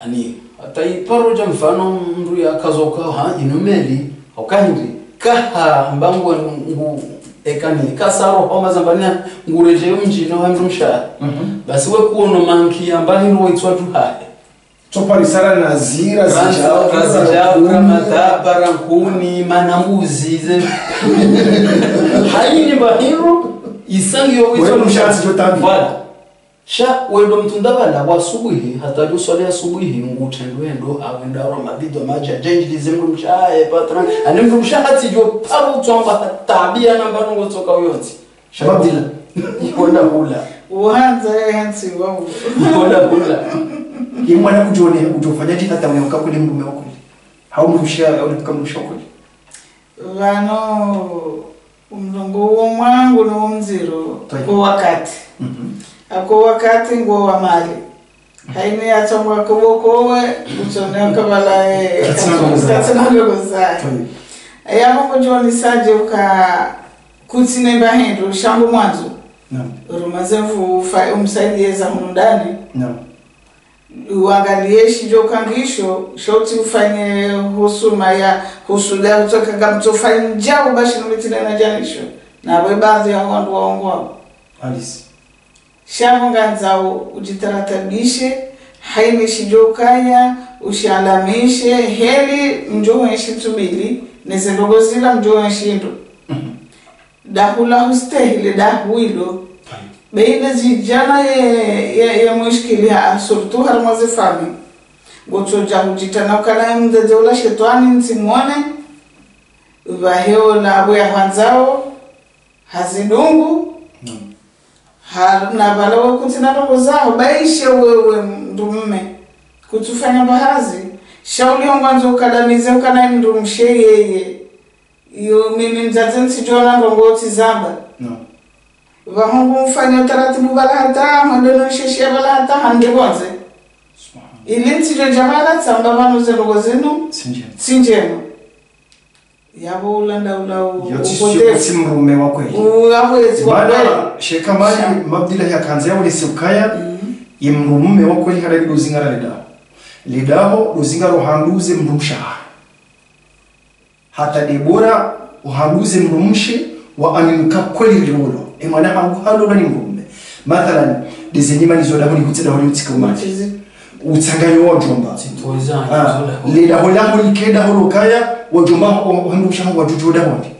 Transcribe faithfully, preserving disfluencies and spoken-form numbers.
Ani, hata iparo dja mfano mndru yakazoka ha, inu meli, hauka hindri, kaha mbangu ngu, ekani, kasa roho mazambani, nguredjei mdjini, ha mndru mshe. Mhm. Basi we kuono manki, amba hindru waitswa tu hahe. Tsopa risara na zira, Ranza, zidjao, razidjao, kuni. Ramadhaba, rankuni, mana mbuzi, ze. Hayini mba hindru, isangi yo waitswa Wewe mshe tu. Hatsidjo tambi. Voilà. Sha, wendo mtunda pvala, wa asubuhi, hata djo swali asubuhi, ngutrendwendo, awenda ro mabido madji, djendji lize mndru mshe, e patron, ani mndru mshe hatsidjo, paro tsomba, tabiya namba nungo tsoka uyontsi. Sha Abdillah. Ikonda hula. Uhandza ya yantsi wangu. Ikonda hula. Ye mwana kudjone, kudjofanya dji hata uyoka kule mndru mshe wa kweli. Hau mndru mshe, hau mndru mshe wa kweli. Pvanu, umlongo wo mwangu no mdziro, Tayi. Ko wakati. Mhm. Ako wakati ngo wa mali. Hayini yatsongwa kobo kowe, utsone kabala, eh, Katsina ndrongoo zahe. Katsina ndrongoo zahe. Tayi. Aya, Mungu djoni sadje uka kutsine mba hindru, sha ngu mwandzo. Naam. Urumaze mfu fa-, umsaidiye za hunu ndani. Naam. Uangaliye shidjo kangisho, sha utsi ufanye husuma ya husuda, utsoka ngamtsofanya djau bashi no mitine na djanisho. Na we baadhi ya wandru waongoao. Halisi. Sha pvo ngandzao udjitaratabishe, hayini shidjo kaya, ushialamishe, heli mdjo wenshi tsubili, neze ndrongoo zila mdjo wenshi ndo. Mhm. Dahu la hustehi le dahu ilo. Tayi. Be ile zidjana ye, ye, ye mushkili ha, surtout harumwa ze fami. Ngotsodja hudjitana ukana mdzadze ula shetwani ntsimwone. Pvahe ola apvo ya hwandzao. Hazidungu. Naam. Ha, na pvala we kutsina ndrongoo zaho. Baishe wewe mndru mme. Kutsufanya mba hazi. Sha uli ongwandzo ukadamize ukana mndru mshe yeye. Iyo mimi mdzadze ntsidjona ndrongoo tsi zamba. Naam. Pvaho ngu mfanya utaratibu pvala hata, mwendo no sheshe pvala hata, hande pvondze. Subhanallah. Ili ntsidjo dja pvala tsamba pvanu ze ndrongoo zinu. Tsi ndjema. Tsi ndjema. Yapvo ulanda ula u-, Yo tsi upotevu. Sio, tsi mdrume wa kweli. U-, yapvo yetsi wa kweli. Mana, Sheikh Kamali, Sha. Abdillah yakandza ya ulese ukaya, Mhm. ye mdrume wa kweli hada lido zingara le daho. Le daho, do zingara uhanduze mdrumshe. Hata Debora uhanduze mdrumshe wa aminika kweli liolo. E mwana hangu halolwa ni mdrume. Mathalan, deze nyima nizo daho ni kutsi daho ni utsika umati. Mchizi. Utsanganyo wa djomba. Tsintoza, Ah, tsintoza. Le daho laho like daho lokaya, wa djomba, wa, wa mdrumshe hangu wa djudju daho ni.